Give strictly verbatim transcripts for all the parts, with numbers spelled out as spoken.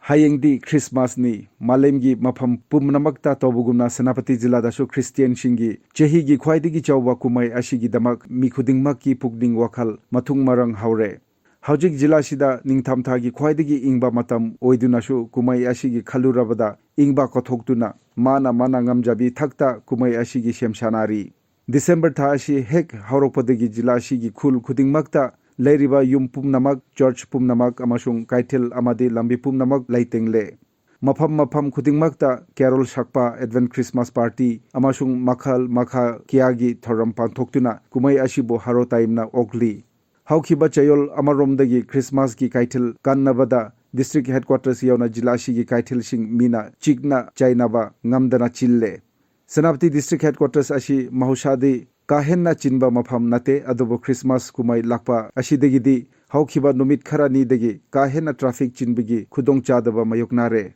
ꯍꯌꯦꯡꯗꯤ ꯈ꯭ꯔꯤꯁꯃꯥꯁꯅꯤ꯫ ꯃꯥꯂꯦꯝꯒꯤ ꯃꯐꯝ ꯄꯨꯝꯅꯃꯛꯇ ꯇꯧꯕꯒꯨꯝꯅ ꯁꯦꯅꯥꯄꯇꯤ ꯖꯤꯂꯥꯗꯁꯨ ꯈ꯭ꯔꯤꯁꯇꯤꯌꯥꯟꯁꯤꯡꯒꯤ ꯆꯍꯤꯒꯤ ꯈ꯭ꯋꯥꯏꯗꯒꯤ ꯆꯥꯎꯕ ꯀꯨꯝꯍꯩ ꯑꯁꯤꯒꯤꯗꯃꯛ ꯃꯤ ꯈꯨꯗꯤꯡꯃꯛꯀꯤ ꯄꯨꯛꯅꯤꯡ ꯋꯥꯈꯜ ꯃꯊꯨꯡ ꯃꯔꯪ ꯍꯧꯔꯦ꯫ ꯍꯧꯖꯤꯛ ꯖꯤꯂꯥꯁꯤꯗ ꯅꯤꯡꯊꯝꯊꯥꯒꯤ ꯈ꯭ꯋꯥꯏꯗꯒꯤ ꯏꯪꯕ ꯃꯇꯝ ꯑꯣꯏꯗꯨꯅꯁꯨ ꯀꯨꯝꯍꯩ ꯑꯁꯤꯒꯤ ꯈꯜꯂꯨꯔꯕꯗ ꯏꯪꯕ ꯀꯠꯊꯣꯛꯇꯨꯅ ꯃꯥꯅ ꯃꯥꯅ ꯉꯝꯖꯕꯤ ꯊꯛꯇ ꯀꯨꯝꯍꯩ ꯑꯁꯤꯒꯤ ꯁꯦꯝ ꯁꯥꯅꯔꯤ꯫ ꯗꯤꯁꯦꯝꯕꯔ ꯊꯥ ꯑꯁꯤ ꯍꯦꯛ ꯍꯧꯔꯛꯄꯗꯒꯤ ꯖꯤꯂꯥ ꯑꯁꯤꯒꯤ ꯈꯨꯜ ꯈꯨꯗꯤꯡꯃꯛꯇ ꯂꯩꯔꯤꯕ ꯌꯨꯝ ꯄꯨꯝꯅꯃꯛ, ꯆꯔꯆ ꯄꯨꯝꯅꯃꯛ ꯑꯃꯁꯨꯡ ꯀꯩꯊꯦꯜ ꯑꯃꯗꯤ ꯂꯝꯕꯤ ꯄꯨꯝꯅꯃꯛ ꯂꯩꯇꯦꯡꯂꯦ꯫ ꯃꯐꯝ ꯃꯐꯝ ꯈꯨꯗꯤꯡꯃꯛꯇ ꯀꯦꯔꯣꯜ ꯁꯛꯄ, ꯑꯦꯗꯚꯦꯟ ꯈ꯭ꯔꯤꯁꯃꯥꯁ ꯄꯥꯔꯇꯤ ꯑꯃꯁꯨꯡ ꯃꯈꯜ ꯃꯈꯥ ꯀꯌꯥꯒꯤ ꯊꯧꯔꯝ ꯄꯥꯡꯊꯣꯛꯇꯨꯅ ꯀꯨꯝꯍꯩ ꯑꯁꯤꯕꯨ ꯍꯔꯥꯎ ꯇꯌꯥꯝꯅ ꯑꯣꯛꯂꯤ꯫ ꯍꯧꯈꯤꯕ ꯆꯌꯣꯜ ꯑꯃꯔꯣꯝꯗꯒꯤ ꯈ꯭ꯔꯤꯁꯃꯥꯁꯀꯤ ꯀꯩꯊꯦꯜ ꯀꯟꯅꯕꯗ ꯗꯤꯁꯇ꯭ꯔꯤꯛ ꯍꯦꯗꯀ꯭ꯋꯥꯇꯔꯁ ꯌꯥꯎꯅ ꯖꯤꯂꯥ ꯑꯁꯤꯒꯤ ꯀꯩꯊꯦꯜꯁꯤꯡ ꯃꯤꯅ ꯆꯤꯛꯅ ꯆꯥꯏꯅꯕ ꯉꯝꯗꯅ ꯆꯤꯜꯂꯦ꯫ ꯁꯦꯅꯥꯄꯇꯤ ꯗꯤꯁꯇ꯭ꯔꯤꯛ ꯍꯦꯗꯀ꯭ꯋꯥꯇꯔꯁ ꯑꯁꯤ ꯃꯍꯧꯁꯥꯗꯤ ꯀꯥ ꯍꯦꯟꯅ ꯆꯤꯟꯕ ꯃꯐꯝ ꯅꯠꯇꯦ, ꯑꯗꯨꯕꯨ ꯈ꯭ꯔꯤꯁꯃꯥꯁ ꯀꯨꯝꯍꯩ ꯂꯥꯛꯄ ꯑꯁꯤꯗꯒꯤꯗꯤ ꯍꯧꯈꯤꯕ ꯅꯨꯃꯤꯠ ꯈꯔꯅꯤꯗꯒꯤ ꯀꯥ ꯍꯦꯟꯅ ꯇ꯭ꯔꯥꯐꯤꯛ ꯆꯤꯟꯕꯒꯤ ꯈꯨꯗꯣꯡꯆꯥꯗꯕ ꯃꯥꯌꯣꯛꯅꯔꯦ꯫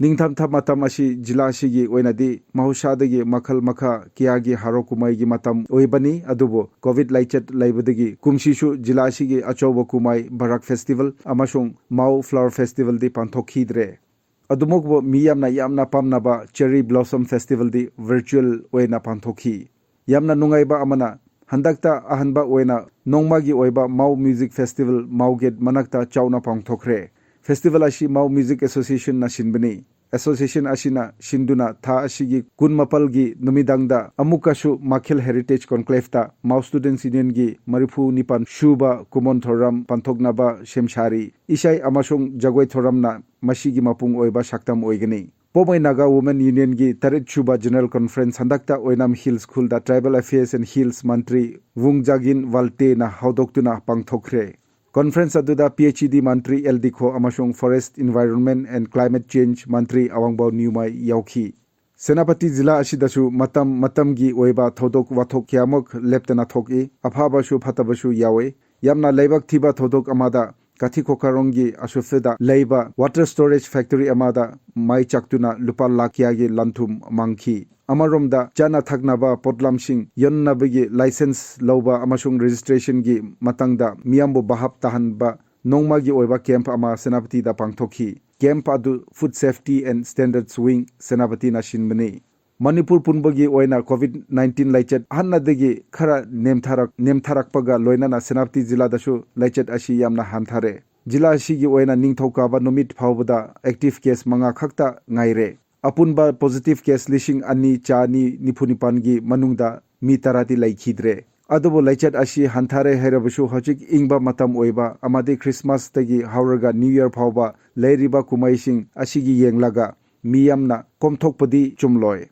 ꯅꯤꯡꯊꯝꯊꯥ ꯃꯇꯝ ꯑꯁꯤ ꯖꯤꯂꯥ ꯑꯁꯤꯒꯤ ꯑꯣꯏꯅꯗꯤ ꯃꯍꯧꯁꯥꯗꯒꯤ ꯃꯈꯜ ꯃꯈꯥ ꯀꯌꯥꯒꯤ ꯍꯔꯥꯎ ꯀꯨꯝꯍꯩꯒꯤ ꯃꯇꯝ ꯑꯣꯏꯕꯅꯤ, ꯑꯗꯨꯕꯨ ꯀꯣꯚꯤꯗ ꯂꯥꯏꯆꯠ ꯂꯩꯕꯗꯒꯤ ꯀꯨꯝꯁꯤꯁꯨ ꯖꯤꯂꯥ ꯑꯁꯤꯒꯤ ꯑꯆꯧꯕ ꯀꯨꯝꯍꯩ ꯕꯔꯥꯛ ꯐꯦꯁꯇꯤꯚꯦꯜ ꯑꯃꯁꯨꯡ ꯃꯥꯎ ꯐ꯭ꯂꯥꯋꯔ ꯐꯦꯁꯇꯤꯚꯦꯜꯗꯤ ꯄꯥꯡꯊꯣꯛꯈꯤꯗ꯭ꯔꯦ꯫ ꯑꯗꯨꯃꯛꯄꯨ ꯃꯤꯌꯥꯝꯅ ꯌꯥꯝꯅ ꯄꯥꯝꯅꯕ ꯆꯦꯔꯤ ꯕ꯭ꯂꯣꯁꯝ ꯐꯦꯁꯇꯤꯚꯦꯜꯗꯤ ꯚꯔꯆꯨꯑꯦꯜ ꯑꯣꯏꯅ ꯄꯥꯡꯊꯣꯛꯈꯤ꯫ ꯌꯥꯝꯅ ꯅꯨꯡꯉꯥꯏꯕ ꯑꯃꯅ, ꯍꯟꯗꯛꯇ ꯑꯍꯥꯟꯕ ꯑꯣꯏꯅ ꯅꯣꯡꯃꯒꯤ ꯑꯣꯏꯕ ꯃꯥꯎ ꯃ꯭ꯌꯨꯖꯤꯛ ꯐꯦꯁꯇꯤꯚꯦꯜ ꯃꯥꯎ ꯒꯦꯠ ꯃꯅꯥꯛꯇ ꯆꯥꯎꯅ ꯄꯥꯡꯊꯣꯛꯈ꯭ꯔꯦ꯫ ꯐꯦꯁꯇꯤꯚꯦꯜ ꯑꯁꯤ ꯃꯥꯎ ꯃ꯭ꯌꯨꯖꯤꯛ ꯑꯦꯁꯣꯁꯤꯌꯦꯁꯟꯅ ꯁꯤꯟꯕꯅꯤ꯫ ꯑꯦꯁꯣꯁꯤꯌꯦꯁꯟ ꯑꯁꯤꯅ ꯁꯤꯟꯗꯨꯅ ꯊꯥ ꯑꯁꯤꯒꯤ ꯀꯨꯟꯃꯥꯄꯜꯒꯤ ꯅꯨꯃꯤꯗꯥꯡꯗ ꯑꯃꯨꯛꯀꯁꯨ ꯃꯥꯈꯦꯜ ꯍꯦꯔꯤꯇꯦꯖ ꯀꯣꯟꯀ꯭ꯂꯦꯚꯇ ꯃꯥꯎ ꯁ꯭ꯇꯨꯗꯦꯟꯠꯁ ꯌꯨꯅꯤꯌꯟꯒꯤ ꯃꯔꯤꯐꯨ ꯅꯤꯄꯥꯟ ꯁꯨꯕ ꯀꯨꯃꯣꯟ ꯊꯧꯔꯝ ꯄꯥꯡꯊꯣꯛꯅꯕ ꯁꯦꯝ ꯁꯥꯔꯤ꯫ ꯏꯁꯩ ꯑꯃꯁꯨꯡ ꯖꯒꯣꯏ ꯊꯧꯔꯝꯅ ꯃꯁꯤꯒꯤ ꯃꯄꯨꯡ ꯑꯣꯏꯕ ꯁꯛꯇꯝ ꯑꯣꯏꯒꯅꯤ꯫ ꯄꯣꯃꯩ ꯅꯥꯒꯥ ꯋꯨꯃꯦꯟ ꯌꯨꯅꯤꯌꯟꯒꯤ ꯇꯔꯦꯠ ꯁꯨꯕ ꯖꯦꯅꯔꯦꯜ ꯀꯣꯟꯐ꯭ꯔꯦꯟꯁ ꯍꯟꯗꯛꯇ ꯑꯣꯏꯅꯥꯝ ꯍꯤꯜꯁ ꯈꯨꯜꯗ ꯇ꯭ꯔꯥꯏꯕꯦꯜ ꯑꯦꯐꯤꯌꯔꯁ ꯑꯦꯟ ꯍꯤꯜꯁ ꯃꯟꯇ꯭ꯔꯤ ꯋꯨꯡꯖꯥꯒꯤꯟ ꯋꯥꯜꯇꯦꯅ ꯍꯧꯗꯣꯛꯇꯨꯅ ꯄꯥꯡꯊꯣꯛꯈ꯭ꯔꯦ꯫ ꯀꯣꯟꯐ꯭ꯔꯦꯟꯁ ꯑꯗꯨꯗ ꯄꯤ ꯑꯩꯆ ꯏ ꯗꯤ ꯃꯟꯇ꯭ꯔꯤ ꯑꯦꯜ ꯗꯤꯈꯣ ꯑꯃꯁꯨꯡ forest, environment and climate change ꯃꯟꯇ꯭ꯔꯤ ꯑꯋꯥꯡꯕꯥꯎ ꯅ꯭ꯌꯨꯃꯥꯏ ꯌꯥꯎꯈꯤ꯫ ꯁꯦꯅꯥꯄꯇꯤ ꯖꯤꯂꯥ ꯑꯁꯤꯗꯁꯨ ꯃꯇꯝ ꯃꯇꯝꯒꯤ ꯑꯣꯏꯕ ꯊꯧꯗꯣꯛ ꯋꯥꯊꯣꯛ ꯀꯌꯥꯃꯨꯛ ꯂꯦꯞꯇꯅ ꯊꯣꯛꯏ, ꯑꯐꯕꯁꯨ ꯐꯠꯇꯕꯁꯨ ꯌꯥꯎꯏ꯫ ꯌꯥꯝꯅ ꯂꯥꯏꯕꯛ ꯊꯤꯕ ꯊꯧꯗꯣꯛ ꯑꯃꯗ ꯀꯥꯊꯤꯈꯣꯈꯥꯔꯣꯡꯒꯤ ꯑꯁꯨꯐꯦꯗ ꯂꯩꯕ ꯋꯥꯇꯔ ꯁ꯭ꯇꯣꯔꯦꯖ ꯐꯦꯛꯇꯔꯤ ꯑꯃꯗ ꯃꯩ ꯆꯥꯛꯇꯨꯅ ꯂꯨꯄꯥ ꯂꯥꯈ ꯀꯌꯥꯒꯤ ꯂꯟ ꯊꯨꯝ ꯃꯥꯡꯈꯤ꯫ ꯑꯃꯔꯣꯝꯗ ꯆꯥꯅ ꯊꯛꯅꯕ ꯄꯣꯠꯂꯝꯁꯤꯡ ꯌꯣꯟꯅꯕꯒꯤ ꯂꯥꯏꯁꯦꯟꯁ ꯂꯧꯕ ꯑꯃꯁꯨꯡ ꯔꯦꯖꯤꯁꯇ꯭ꯔꯦꯁꯟꯒꯤ ꯃꯇꯥꯡꯗ ꯃꯤꯌꯥꯝꯕꯨ ꯚꯥꯞ ꯇꯥꯍꯟꯕ ꯅꯣꯡꯃꯒꯤ ꯑꯣꯏꯕ ꯀꯦꯝꯞ ꯑꯃ ꯁꯦꯅꯥꯄꯇꯤꯗ ꯄꯥꯡꯊꯣꯛꯈꯤ꯫ ꯀꯦꯝꯞ ꯑꯗꯨ Food Safety and Standards Wing, ꯁꯦꯅꯥꯄꯇꯤꯅ ꯁꯤꯟꯕꯅꯤ꯫ Manipur ꯄꯨꯝꯕꯒꯤ ꯑꯣꯏꯅ COVID nineteen ꯂꯥꯏꯆꯠ ꯍꯥꯟꯅꯗꯒꯤ ꯈꯔ ꯅꯦꯝꯊꯔꯛ-, ꯅꯦꯝꯊꯔꯛꯄꯒ ꯂꯣꯏꯅꯅ ꯁꯦꯅꯥꯄꯇꯤ ꯖꯤꯂꯥꯗꯁꯨ ꯂꯥꯏꯆꯠ ꯑꯁꯤ ꯌꯥꯝꯅ ꯍꯟꯊꯔꯦ꯫ ꯖꯤꯂꯥ ꯑꯁꯤꯒꯤ ꯑꯣꯏꯅ ꯅꯤꯡꯊꯧꯀꯥꯕ ꯅꯨꯃꯤꯠ ꯐꯥꯎꯕꯗ active case ꯃꯉꯥ ꯈꯛꯇ ꯉꯥꯏꯔꯦ꯫ ꯑꯄꯨꯟꯕ positive case ꯂꯤꯁꯤꯡ ꯑꯅꯤ ꯆꯥꯅꯤ ꯅꯤꯐꯨ ꯅꯤꯄꯥꯟꯒꯤ ꯃꯅꯨꯡꯗ ꯃꯤ ꯇꯔꯥꯗꯤ ꯂꯩꯈꯤꯗ꯭ꯔꯦ꯫ ꯑꯗꯨꯕꯨ ꯂꯥꯏꯆꯠ ꯑꯁꯤ ꯍꯟꯊꯔꯦ ꯍꯥꯏꯔꯕꯁꯨ ꯍꯧꯖꯤꯛ ꯏꯪꯕ ꯃꯇꯝ ꯑꯣꯏꯕ ꯑꯃꯗꯤ Christmas ꯇꯒꯤ ꯍꯧꯔꯒ New Year ꯐꯥꯎꯕ ꯂꯩꯔꯤꯕ ꯀꯨꯝꯍꯩꯁꯤꯡ ꯑꯁꯤꯒꯤ ꯌꯦꯡꯂꯒ ꯃꯤꯌꯥꯝꯅ ꯀꯣꯝꯊꯣꯛꯄꯗꯤ ꯆꯨꯝꯂꯣꯏ꯫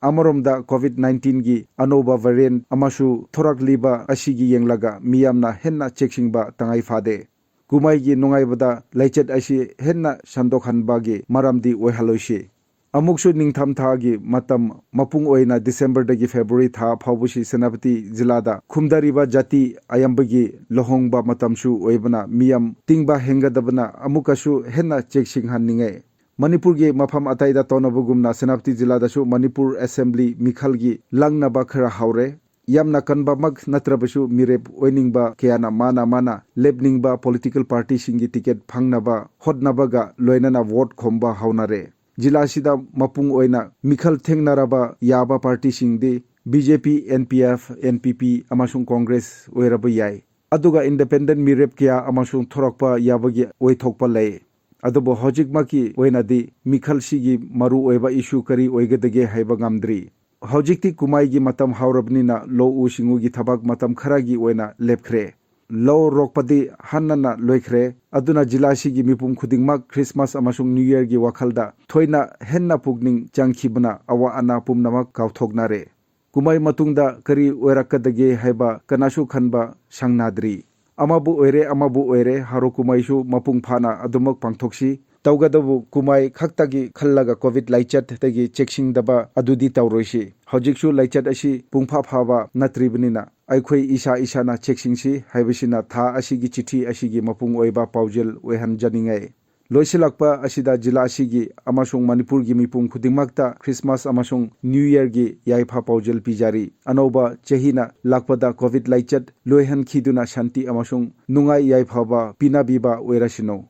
ꯑꯃꯔꯣꯝꯗ COVID nineteen ꯒꯤ ꯑꯅꯧꯕ variant ꯑꯃꯁꯨ ꯊꯣꯔꯛꯂꯤꯕ ꯑꯁꯤꯒꯤ ꯌꯦꯡꯂꯒ ꯃꯤꯌꯥꯝꯅ ꯍꯦꯟꯅ ꯆꯦꯛꯁꯤꯟꯕ ꯇꯉꯥꯏ ꯐꯗꯦ꯫ ꯀꯨꯝꯍꯩꯒꯤ ꯅꯨꯡꯉꯥꯏꯕꯗ ꯂꯥꯏꯆꯠ ꯑꯁꯤ ꯍꯦꯟꯅ ꯁꯟꯗꯣꯛꯍꯟꯕꯒꯤ ꯃꯔꯝꯗꯤ ꯑꯣꯏꯍꯜꯂꯣꯏꯁꯤ꯫ ꯑꯃꯨꯛꯁꯨ ꯅꯤꯡꯊꯝꯊꯥꯒꯤ ꯃꯇꯝ ꯃꯄꯨꯡ ꯑꯣꯏꯅ December ꯗꯒꯤ February ꯊꯥ ꯐꯥꯎꯕꯁꯤ ꯁꯦꯅꯥꯄꯇꯤ ꯖꯤꯂꯥꯗ ꯈꯨꯝꯗꯔꯤꯕ ꯖꯥꯇꯤ ꯑꯌꯥꯝꯕꯒꯤ ꯂꯨꯍꯣꯡꯕ ꯃꯇꯝꯁꯨ ꯑꯣꯏꯕꯅ ꯃꯤꯌꯥꯝ ꯇꯤꯡꯕ ꯍꯦꯟꯒꯗꯕꯅ ꯑꯃꯨꯛꯀꯁꯨ ꯍꯦꯟꯅ ꯆꯦꯛꯁꯤꯟꯍꯟꯅꯤꯡꯉꯤ꯫ ꯃꯅꯤꯄꯨꯔꯒꯤ ꯃꯐꯝ ꯑꯇꯩꯗ ꯇꯧꯅꯕꯒꯨꯝꯅ ꯁꯦꯅꯥꯄꯇꯤ ꯖꯤꯂꯥꯗꯁꯨ ꯃꯅꯤꯄꯨꯔ ꯑꯦꯁꯦꯝꯕ꯭ꯂꯤ ꯃꯤꯈꯜꯒꯤ ꯂꯥꯡꯅꯕ ꯈꯔ ꯍꯧꯔꯦ꯫ ꯌꯥꯝꯅ ꯀꯟꯕꯃꯛ ꯅꯠꯇ꯭ꯔꯕꯁꯨ ꯃꯤꯔꯦꯞ ꯑꯣꯏꯅꯤꯡꯕ ꯀꯌꯥꯅ ꯃꯥꯅ ꯃꯥꯅ ꯂꯦꯞꯅꯤꯡꯕ ꯄꯣꯂꯤꯇꯤꯀꯦꯜ ꯄꯥꯔꯇꯤꯁꯤꯡꯒꯤ ꯇꯤꯀꯦꯠ ꯐꯪꯅꯕ ꯍꯣꯠꯅꯕꯒ ꯂꯣꯏꯅꯅ ꯚꯣꯠ ꯈꯣꯝꯕ ꯍꯧꯅꯔꯦ꯫ ꯖꯤꯂꯥ ꯑꯁꯤꯗ ꯃꯄꯨꯡ ꯑꯣꯏꯅ ꯃꯤꯈꯜ ꯊꯦꯡꯅꯔꯕ ꯌꯥꯕ ꯄꯥꯔꯇꯤꯁꯤꯡꯗꯤ BJP, NPF, NPP ꯑꯃꯁꯨꯡ ꯀꯣꯡꯒ꯭ꯔꯦꯁ ꯑꯣꯏꯔꯕ ꯌꯥꯏ꯫ ꯑꯗꯨꯒ ꯏꯟꯗꯤꯄꯦꯟꯗꯦꯟ ꯃꯤꯔꯦꯞ ꯀꯌꯥ ꯑꯃꯁꯨꯡ ꯊꯣꯔꯛꯄ ꯌꯥꯕꯒꯤ ꯑꯣꯏꯊꯣꯛꯄ ꯂꯩ꯫ ꯑꯗꯨꯕꯨ ꯍꯧꯖꯤꯛꯃꯛꯀꯤ ꯑꯣꯏꯅꯗꯤ ꯃꯤꯈꯜꯁꯤꯒꯤ ꯃꯔꯨꯑꯣꯏꯕ ꯏꯁꯨ ꯀꯔꯤ ꯑꯣꯏꯒꯗꯒꯦ ꯍꯥꯏꯕ ꯉꯝꯗ꯭ꯔꯤ꯫ ꯍꯧꯖꯤꯛꯇꯤ ꯀꯨꯝꯍꯩꯒꯤ ꯃꯇꯝ ꯍꯧꯔꯕꯅꯤꯅ ꯂꯧꯎ ꯁꯤꯡꯎꯒꯤ ꯊꯕꯛ ꯃꯇꯝ ꯈꯔꯒꯤ ꯑꯣꯏꯅ ꯂꯦꯞꯈ꯭ꯔꯦ꯫ ꯂꯧ ꯂꯣꯛꯄꯗꯤ ꯍꯥꯟꯅꯅ ꯂꯣꯏꯈ꯭ꯔꯦ꯫ ꯑꯗꯨꯅ ꯖꯤꯂꯥꯁꯤꯒꯤ ꯃꯤꯄꯨꯝ ꯈꯨꯗꯤꯡꯃꯛ Christmas ꯑꯃꯁꯨꯡ New Year ꯒꯤ ꯋꯥꯈꯜꯗ ꯊꯣꯏꯅ ꯍꯦꯟꯅ ꯄꯨꯛꯅꯤꯡ ꯆꯪꯈꯤꯕꯅ ꯑꯋꯥ ꯑꯅꯥ ꯄꯨꯝꯅꯃꯛ ꯀꯥꯎꯊꯣꯛꯅꯔꯦ꯫ ꯀꯨꯝꯍꯩ ꯃꯇꯨꯡꯗ ꯀꯔꯤ ꯑꯣꯏꯔꯛꯀꯗꯒꯦ ꯍꯥꯏꯕ ꯀꯅꯥꯁꯨ ꯈꯟꯕ ꯁꯪꯅꯗ꯭ꯔꯤ꯫ ꯑꯃꯕꯨ ꯑꯣꯏꯔꯦ, ꯑꯃꯕꯨ ꯑꯣꯏꯔꯦ, ꯍꯔꯥꯎ ꯀꯨꯝꯍꯩꯁꯨ ꯃꯄꯨꯡ ꯐꯥꯅ ꯑꯗꯨꯃꯛ ꯄꯥꯡꯊꯣꯛꯁꯤ꯫ ꯇꯧꯒꯗꯕ ꯀꯨꯝꯍꯩ ꯈꯛꯇꯒꯤ ꯈꯜꯂꯒ COVID ꯂꯥꯏꯆꯠꯇꯒꯤ ꯆꯦꯛꯁꯤꯟꯗꯕ ꯑꯗꯨꯗꯤ ꯇꯧꯔꯣꯏꯁꯤ꯫ ꯍꯧꯖꯤꯛꯁꯨ ꯂꯥꯏꯆꯠ ꯑꯁꯤ ꯄꯨꯡꯐꯥ ꯐꯥꯕ ꯅꯠꯇ꯭ꯔꯤꯕꯅꯤꯅ ꯑꯩꯈꯣꯏ ꯏꯁꯥ ꯏꯁꯥꯅ ꯆꯦꯛꯁꯤꯟꯁꯤ ꯍꯥꯏꯕꯁꯤꯅ ꯊꯥ ꯑꯁꯤꯒꯤ ꯆꯤꯊꯤ ꯑꯁꯤꯒꯤ ꯃꯄꯨꯡ ꯑꯣꯏꯕ ꯄꯥꯎꯖꯦꯜ ꯑꯣꯏꯍꯟꯖꯅꯤꯡꯉꯤ꯫ ꯂꯣꯏꯁꯤꯜꯂꯛꯄ ꯑꯁꯤꯗ ꯖꯤꯂꯥ ꯑꯁꯤꯒꯤ ꯑꯃꯁꯨꯡ ꯃꯅꯤꯄꯨꯔꯒꯤ ꯃꯤꯄꯨꯝ ꯈꯨꯗꯤꯡꯃꯛꯇ Christmas ꯑꯃꯁꯨꯡ New Year ꯒꯤ ꯌꯥꯏꯐ ꯄꯥꯎꯖꯦꯜ ꯄꯤꯖꯔꯤ꯫ ꯑꯅꯧꯕ ꯆꯍꯤꯅ ꯂꯥꯛꯄꯗ COVID ꯂꯥꯏꯆꯠ ꯂꯣꯏꯍꯟꯈꯤꯗꯨꯅ ꯁꯥꯟꯇꯤ ꯑꯃꯁꯨꯡ ꯅꯨꯡꯉꯥꯏ ꯌꯥꯏꯐꯕ ꯄꯤꯅꯕꯤꯕ ꯑꯣꯏꯔꯁꯅꯨ꯫